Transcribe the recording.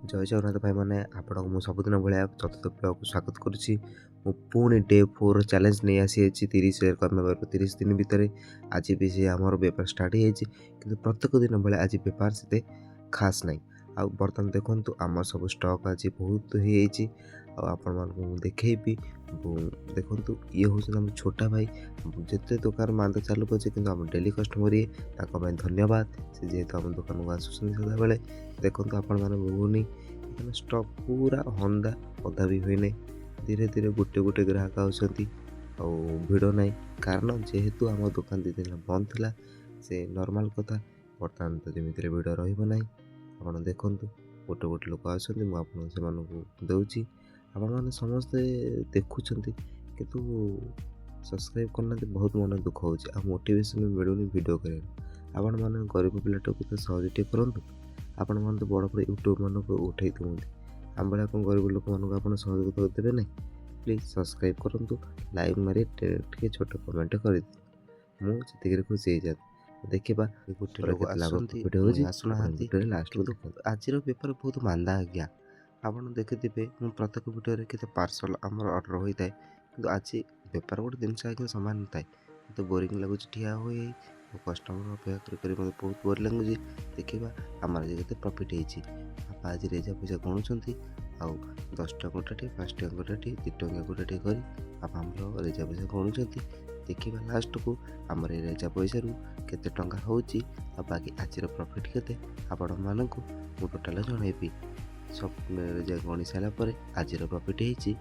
ଜୟ ଜଗନ୍ନାଥ ଭାଇମାନେ, ଆପଣଙ୍କୁ ମୁଁ ସବୁଦିନ ଭଳିଆ ଚତୁର୍ଥ ବ୍ଲଗ୍କୁ ସ୍ୱାଗତ କରୁଛି। ମୁଁ ପୁଣି ଡେ 4 ଚ୍ୟାଲେଞ୍ଜ ନେଇ ଆସିଯାଇଛି, 30,000 କମେଇବାର 30 ଦିନ ଭିତରେ। ଆଜି ବି ସେ ଆମର ବେପାର ଷ୍ଟାର୍ଟ ହେଇଯାଇଛି, କିନ୍ତୁ ପ୍ରତ୍ୟେକ ଦିନ ଭଳିଆ ଆଜି ବେପାର ସେତେ ଖାସ୍ ନାହିଁ। ଆଉ ବର୍ତ୍ତମାନ ଦେଖନ୍ତୁ, ଆମର ସବୁ ଷ୍ଟକ୍ ଆଜି ବହୁତ ହେଇଯାଇଛି ଆଉ ଆପଣମାନଙ୍କୁ ମୁଁ ଦେଖେଇବି। ଦେଖନ୍ତୁ, ଇଏ ହେଉଛନ୍ତି ଆମ ଛୋଟା ଭାଇ। ଯେତେ ଦୋକାନ ମାନ୍ଦା ଚାଲୁ ପଛେ, କିନ୍ତୁ ଆମ ଡେଲି କଷ୍ଟମର ଇଏ। ତାଙ୍କ ପାଇଁ ଧନ୍ୟବାଦ, ସେ ଯେହେତୁ ଆମ ଦୋକାନକୁ ଆସୁଛନ୍ତି ସଦାବେଳେ। ଦେଖନ୍ତୁ ଆପଣମାନେ, ଘୁଗୁନି ଏখানে ଷ୍ଟକ୍ ପୁରା ହନ୍ଦା, ଅଧା ବି ହୋଇନାହିଁ। ଧୀରେ ଧୀରେ ଗୋଟେ ଗୋଟେ ଗ୍ରାହକ ଆସୁଛନ୍ତି ଆଉ ଭିଡ଼ ନାହିଁ, କାରଣ ଯେହେତୁ ଆମ ଦୋକାନ 2 ଦିନ ବନ୍ଦ ଥିଲା। ସେ ନର୍ମାଲ୍ କଥା, ବର୍ତ୍ତମାନ ତ ଯେମିତିରେ ଭିଡ଼ ରହିବ ନାହିଁ। ଆପଣ ଦେଖନ୍ତୁ, ଗୋଟେ ଗୋଟେ ଲୋକ ଆସୁଛନ୍ତି। ମୁଁ ଆପଣଙ୍କୁ ସେମାନଙ୍କୁ ଦେଉଛି। ଆପଣମାନେ ସମସ୍ତେ ଦେଖୁଛନ୍ତି କିନ୍ତୁ ସବସ୍କ୍ରାଇବ୍ କରୁନାହାନ୍ତି। ବହୁତ ମନ ଦୁଃଖ ହେଉଛି ଆଉ ମୋଟିଭେସନ୍ ବି ମିଳୁନି ଭିଡ଼ିଓ କରିବାକୁ। ଆପଣମାନେ ଗରିବ ପିଲାଟାକୁ ତ ସହଜ ଟିକେ କରନ୍ତୁ। ଆପଣମାନେ ତ ବଡ଼ ବଡ଼ ୟୁଟ୍ୟୁବମାନଙ୍କୁ ଉଠେଇ ଦେଉଛନ୍ତି, ଆମ ଭଳିଆ କ'ଣ ଗରିବ ଲୋକମାନଙ୍କୁ ଆପଣ ସହଯୋଗ ତ ଦେବେ ନାହିଁ? ପ୍ଲିଜ୍ ସବସ୍କ୍ରାଇବ୍ କରନ୍ତୁ, ଲାଇକ୍ ମାରି ଟିକେ ଛୋଟ କମେଣ୍ଟ କରିଦିଅନ୍ତୁ। ମୁଁ ସେତିକିରେ ଖୁସି ହେଇଯାନ୍ତି। ଦେଖିବା ଗୋଟେ ପରେ ଲୋକ କେତେ ଲାଭ ଆସନ୍ତି, ପ୍ରଫିଟ୍ ପୁଣି ହେଉଛି। ଆସୁନାହାନ୍ତି। ଲାଷ୍ଟ କିନ୍ତୁ ଦେଖନ୍ତୁ। ଆଜିର ବେପାର ବହୁତ ମାନ୍ଦା ଆଜ୍ଞା। ଆପଣ ଦେଖିଥିବେ, ମୁଁ ପ୍ରତ୍ୟେକ ଭିଡ଼ିଓରେ କେତେ ପାର୍ସଲ ଆମର ଅର୍ଡ଼ର ହୋଇଥାଏ, କିନ୍ତୁ ଆଜି ବେପାର ଗୋଟେ ଜିନିଷ ଆଜ୍ଞା ସମାନ ନଥାଏ। ମୋତେ ବୋରିଂ ଲାଗୁଛି ଠିଆ ହୋଇ ଆଉ କଷ୍ଟମର ଅପେକ୍ଷା କରି କରି ମୋତେ ବହୁତ ବୋରିଂ ଲାଗୁଛି। ଦେଖିବା ଆମର ଆଜି କେତେ ପ୍ରଫିଟ୍ ହେଇଛି। ବାପା ଆଜି ରେଜା ପଇସା ଗଣୁଛନ୍ତି ଆଉ 10 ଟଙ୍କା ଗୋଟାଟି, 5 ଟଙ୍କା ଗୋଟାଟି, 2 ଟଙ୍କା ଗୋଟାଟି କରି ବାପା ଆମର ରେଜା ପଇସା ଗଣୁଛନ୍ତି। ଦେଖିବା ଲାଷ୍ଟକୁ ଆମର ଏ ରେଜା ପଇସାରୁ କେତେ ଟଙ୍କା ହେଉଛି ଆଉ ବାକି ଆଜିର ପ୍ରଫିଟ୍ କେତେ, ଆପଣମାନଙ୍କୁ ମୁଁ ଟୋଟାଲ ଜଣାଇବି। ସବୁ ରେଜା ଗଣି ସାରିଲା ପରେ ଆଜିର ପ୍ରଫିଟ୍ ହେଇଛି